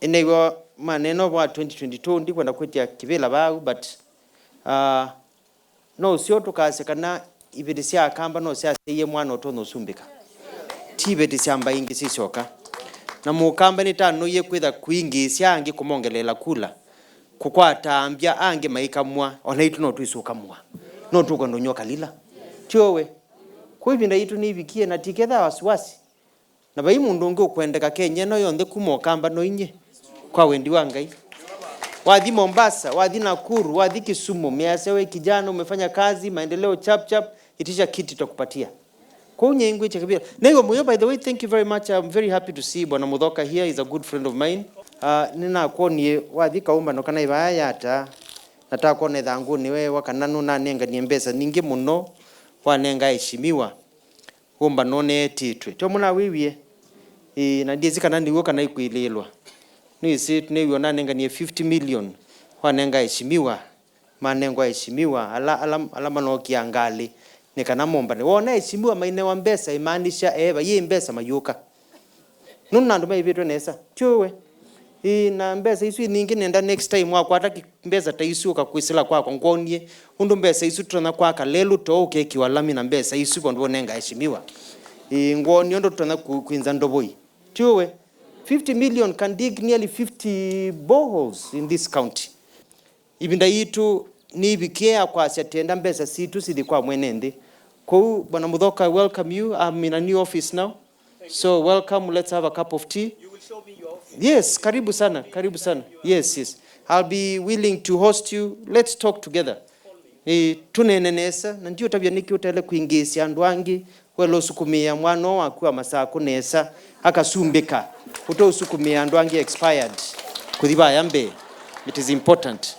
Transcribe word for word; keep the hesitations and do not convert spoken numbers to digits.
Nĩnew'a maneno wa twenty twenty-two, ndikwenda kwĩtya kĩvĩla vau, but uh, no ũseo tũkasya kana iveti sya Akamba no syasyaie mwana ũtonya ũsumbĩka. Ti iveti sya mbaĩ ingĩ sisyoka. Na Mũkamba nĩtanoie kwĩtha kũingĩĩsya angĩ kũmongeleela kula, kũkwata ambya angĩ maikamwa, o naitũ no twĩsũkamwa. No tũkwenda ũnywa kalila. Ti ũwe? Kwa ĩvinda yitũ nĩivikie, na tiketha wasiwasi. Na vai mũndũ ũngĩ ũkwendeka Kenya ĩno yonthe kuma Ũkamba no inyie, kwa wendi wa Ngai. Wathi Mombasa, wathi Nakuru, wathi Kisumu, umeasya we kijana, umefanya kazi, maendeleo chap chap, itisha kiti tutakupatia. Kũu nyie ngwĩtya kĩvĩla. Nĩw'o mũyo, by the way, thank you very much. I'm very happy to see Bwana Muthoka here. He's a good friend of mine. Uh, nĩnakwonie wathi kaũmbano kana ivaya yata, na takwona ĩthangũnĩ wewa kana nũnanenganie mbesa nyingĩ mũno wanenga aheshimiwa. Ũmbano nĩetĩtwe. Tyo mũnawĩwie? Ĩĩ, na ndyĩsĩ kana nĩw'o kana ikwĩlĩĩlwa. Nĩwĩsĩ nĩw'o nanenganie fifty million, wanenga aheshimiwa, manengwa aheshimiwa, ala, ala, ala manookia ngalĩ, nĩ kana mombane. Wona aheshimiwa mainewa mbesa, imaanisha eeva yĩ mbesa mayũka. Nũndũ na andũ maĩvĩtwe nesa, ti ũwe? Ĩĩ, na mbesa isu nyingĩ nenda next time wakwata ki-, mbesa ta isu ũkakwĩsĩla kwakwa ngwonie ũndũ mbesa isu tũtonya kwaka lelũ too ũkekĩwa lami na mbesa isu vandũ vonenga aheshimiwa. Ĩĩ, ngwonie ũndũ tũtonya ku-, kwinza ndovoi, ti ũwe? Fifty million can dig nearly fifty boreholes in this county. Ĩvinda yitũ nĩivikie ya kwasya tenda mbesa sitũ sithi kwa mwene nthĩ. Kwoou, Bwana Muthoka, I welcome you. I'm in a new office now. So welcome, let's have a cup of tea. You will show me your office. Yes, karibu sana, karibu sana. Yes, yes. I'll be willing to host you. Let's talk together. Ĩ, tũneene nesa, na ndiũtavya nĩkĩ ũtele kwingĩĩsya andũ angĩ, wela ũsukumĩĩa mwana ũũ waku wa Masakũ nesa, akasumbĩka, ũteũsukumĩĩa andũ angĩ expired kũthi vaya mbee. It is important.